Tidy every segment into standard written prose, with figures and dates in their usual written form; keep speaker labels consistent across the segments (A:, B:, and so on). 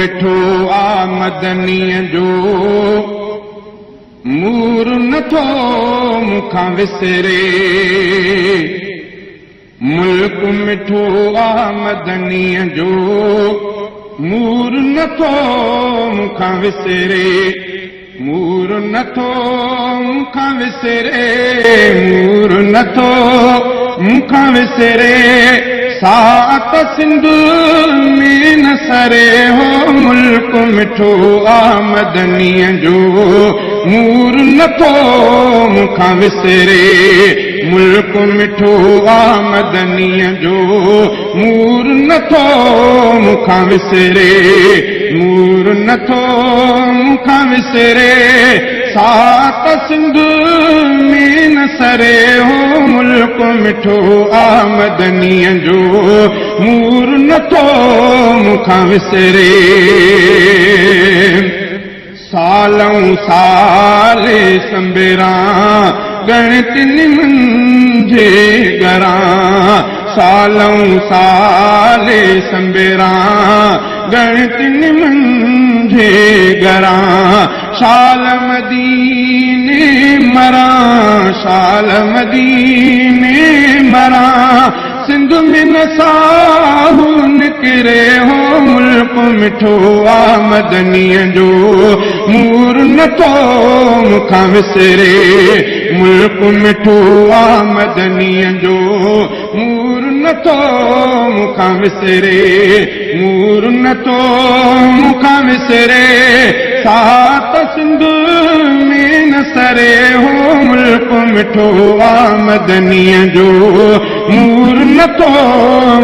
A: मिठो आ मदनीअ जो मूर नथो मूंखां विसरे। मुल्क मिठो आ मदनीअ जो मूर नथो मूंखां विसरे। मूर नथो मूंखां विसरे, मूर नथो मूंखां विसरे। सात सिंध में न सरे हो मुल्क मिठो आ मदनीअ जो मूर नथो मूंखां विसरे। मुल्क मिठो आ मदनीअ जो मूर नथो मूंखां विसरे। मूर नथो मूंखां विसरे। सात सिंध में न सरे हो मुल्क मिठो आ मदनीअ जो मूर नथो मूंखां विसरे। सालूं साल संबिरा गणित मुंहिंजे घरां। सालूं साल संबिरा गणित मुंहिंजे घरां। शाल मदीने मरा, शाल मदीने मरा। सिंध में न साहू निकिरे हो मुल्क मिठो आ मदनीअ जो मूर नथो मूंखां विसरे। मुल्क मिठो आ मदनीअ जो मूर नथो मूंखां विसरे। मूर नथो मूंखां विसरे। सात सिंध में न सरे हो मुल्क मिठो आ मदनीअ जो मूर नथो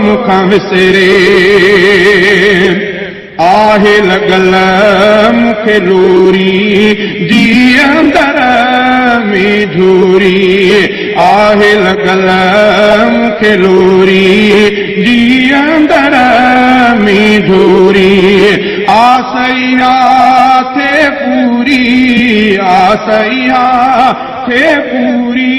A: मूंखां विसरे। आहे लॻल मूंखे लोरी जी अंदर में झूरी। आहे लॻल मूंखे लोरी जी अंदर में झूरी। आसैया थे पूरी, आसैया थे पूरी।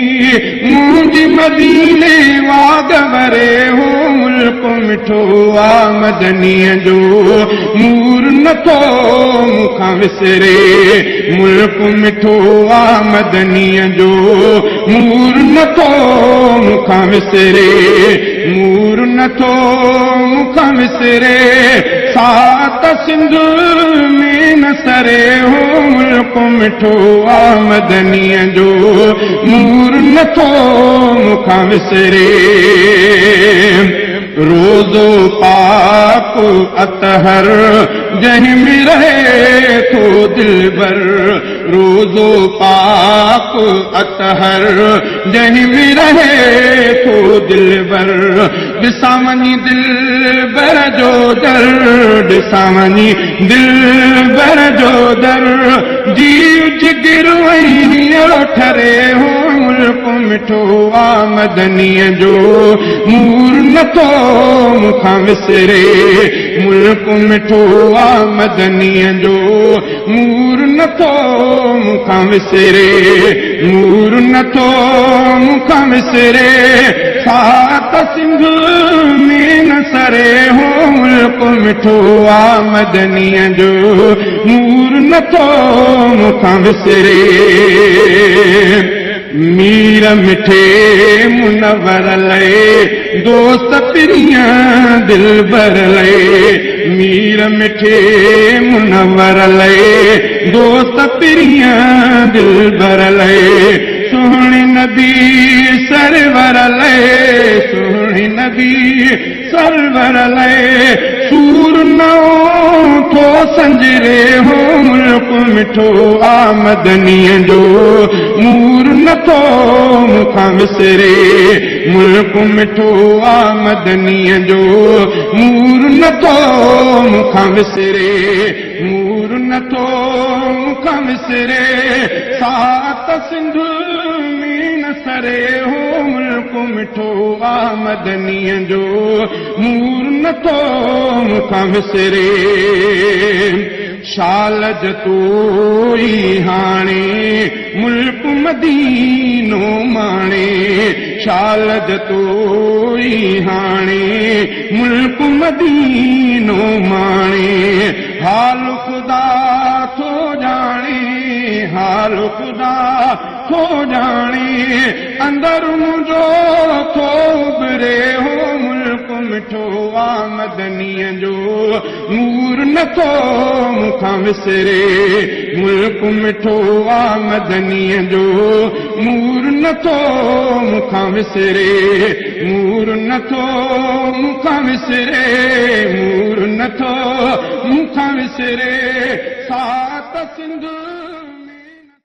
A: मुंहिंजी मदीने वाग वरे हो मुल्क मिठो आ मदनीअ जो मूर नथो मूंखां विसरे। मुल्क मिठो आ मदनीअ जो मूर नथो मूंखां विसरे। मूर नथो मूंखां विसरे। सात सिंध में न सरे हो मुल्क मिठो आ मदनीअ जो मूर नथो मूंखां विसरे। रोज़ो पाक अतहर जंहिं में रहे थो दिलबर। रोज़ो पाक अतहर जंहिं में रहे थो दिलबर। ॾिसां वञी दिलबर जो दर, ॾिसां वञी दिलबर जो दर। जीउ जिगर ऐं ठरे हो मुल्क मिठो आ मदनीअ जो मूर नथो मूंखां विसरे। मुल्क मिठो आ मदनीअ जो मूर नथो मूंखां विसरे। मूर नथो मूंखां विसरे। सात सिंध में न सरे हो मुल्क मिठो आ मदनीअ जो मूर नथो मूंखां विसरे। मीर मिठे मुनवर लए दोस्त प्रिया दिलबर लए। मीर मिठे मुनवर लए दोस्त प्रिया दिलबर लए। सुहिणी नबी सरवर लए, सुहिणी नबी सरवर लए। सूर नओं थो संजरे हो मुल्क मिठो आ मदनीअ जो मूर नथो मूंखां विसरे। मुल्क मिठो आ मदनीअ जो मूर नथो मूंखां विसरे। मूर नथो मूंखां विसरे। सात सिंध में न सरे हो मुल्क मिठो आ मदनीअ जो मूर नथो मूंखां विसरे। शाल जतोई हाणे मुल्क मदीनो माणे। शाल जतोई हाणे मुल्क मदीनो माणे। हाल ख़ुदा थो ॼाणे, हाल ख़ुदा थो ॼाणे, अंदरि मुंहिंजो थो उभरे। हो मुल्क मिठो आ मदनीअ जो, नूर नथो मूंखां विसरे। मुल्क मिठो आ मदनीअ जो, नूर नथो मूंखां विसरे। नूर नथो मूंखां विसरे, नूर नथो मूंखां विसरे। सात सिंध।